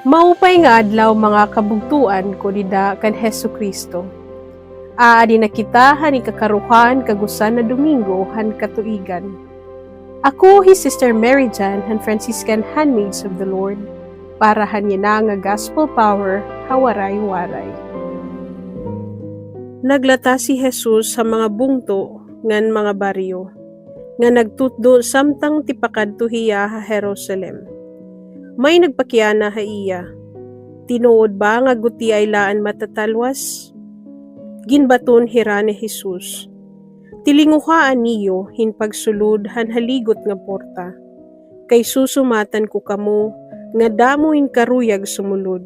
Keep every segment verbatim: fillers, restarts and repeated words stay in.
Maupay nga adlaw, mga kabugtoan ko dida kan Hesukristo. Aadi na kita han ikakaruhaan kag usa na Domingo han katuigan. Ako hi Sister Mary Jan han Franciscan Handmaids of the Lord para han yana nga Gospel Power ha Waray-Waray. Naglata si Jesus ha mga bungto ngan mga baryo nga nagtutdo samtang tipakadto hiya ha Jerusalem. May nagpakiana ha iya, "Tinuod ba nga gutiay la an matatalwas?" Ginbaton hira ni Jesus, "Tilinguhaa niyo hin pagsulod han haligot nga porta, kay susumatan ko kamo nga damo in karuyag sumulod,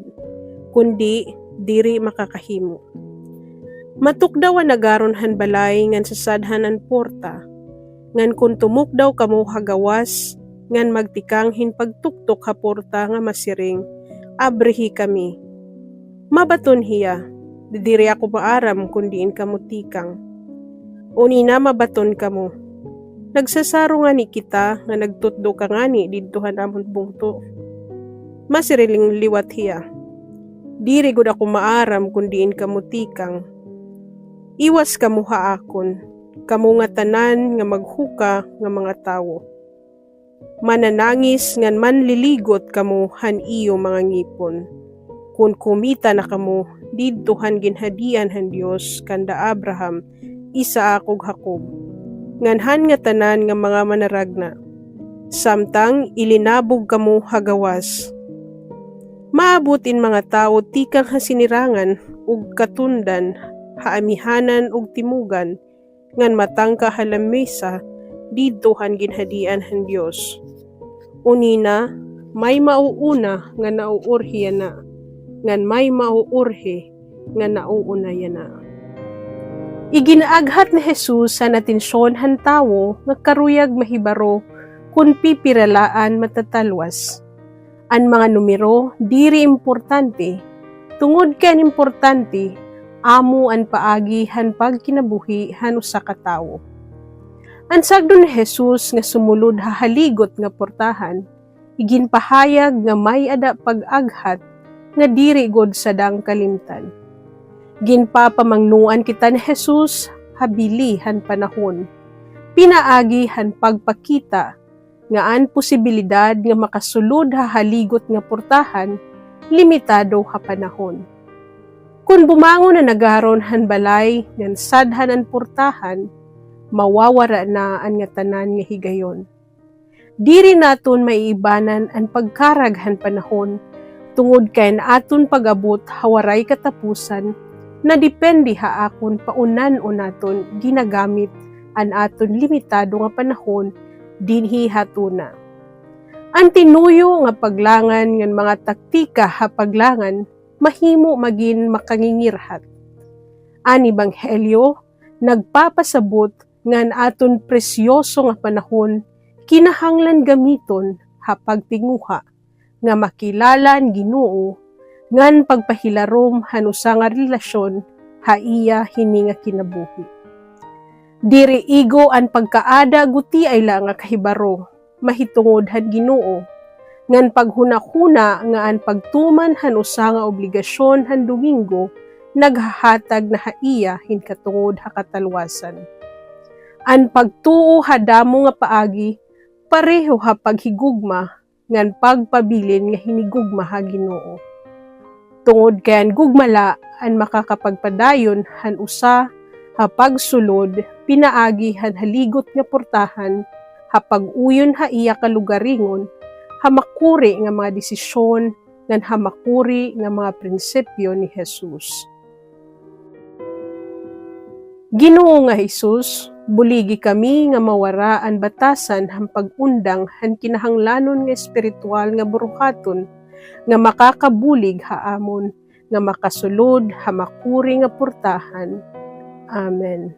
kundi diri makakahimo. Matukdaw an agaron han balay ngan sasadhan an porta, ngan kon tumukdaw kamo ha gawas ngan magtikang hin pagtuktok ha porta nga masiring, 'Abrihi kami,' mabaton hiya, 'Diri ako maaram kon diin kamo tikang.' Unina mabaton kamo, 'Nagsasaro ngani kita nga nagtutdo ka ngani didto han amon bungto?' Masiring liwat hiya, 'Diri gud ako maaram kon diin kamo tikang. Iwas kamo ha akon, kamo ngatanan nga maghuka nga mga tawo. Mananangis ngan manliligot kamo han iyo mga ngipon, kon kumita na kamo didto han ginhadian han Dios kanda Abraham, Isaac, ug Jacob, ngan han ngatanan nga mga manaragna, samtang ilinabog kamo ha gawas. Maabot in mga tawo tikang ha sinirangan ug katundan, ha amihanan ug timugan, ngan matangka ha lamesa didto han ginhadian han Dios. Unina, may mauuna nga nauurhi yana, ngan may mauurhi nga nauuna yana." Igin-aghat ni Jesus an atensyon han tawo nga karuyag mahibaro kon pipira la an matatalwas. An mga numero diri importante, tungod kay an importante amo an paagi han pagkinabuhi han usa ka tawo. An sagdon ni Jesus nga sumulod ha haligot nga portahan, iginpahayag nga may-ada pag-aghat nga diri gud sadang kalimtan. Ginpapamangnoan kita ni Jesus ha bili han panahon, pinaagi han pagpakita nga an posibilidad nga makasulod ha haligot nga portahan limitado ha panahon. Kon bumangon an agaron han balay ngan sadhan an portahan, mawawara na an ngatanan nga higayon. Diri naton maiibanan an pagkarag han panahon, tungod kay an aton pag-abot ha waray katapusan nadepende ha kon paunan-o naton ginagamit an aton limitado nga panahon dinhi ha tuna. An tinuyo nga paglangan ngan mga taktika ha paglangan mahimo magin makangingirhat. An ebanghelyo nagpapasabot nga an aton presyoso nga panahon kinahanglan gamiton ha pagtinguha nga makilala an Ginoo ngan pagpahilarom han usa nga relasyon ha iya hini nga kinabuhi. Diri igo an pagkaada gutiay la nga kahibaro mahitungod han Ginoo, ngan paghunahuna nga an pagtuman han usa nga obligasyon han Domingo naghahatag na ha iya hin katungod ha katalwasan. An pagtuo ha damo nga paagi pareho ha paghigugma ngan pagpabilin nga hinigugma ha Ginoo. Tungod kay an gugma la an makakapagpadayon han usa ha pagsulod pinaagi han haligot nga portahan ha pag-uyon ha iya kalugaringon, ha makuri nga mga desisyon, ngan ha makuri nga mga prinsipyo ni Jesus. Ginoo nga Jesus, buligi kami nga mawara an batasan han pag-undang han kinahanglanon nga espiritual nga buruhaton nga makakabulig ha amon nga makasulod ha makuri nga portahan. Amen.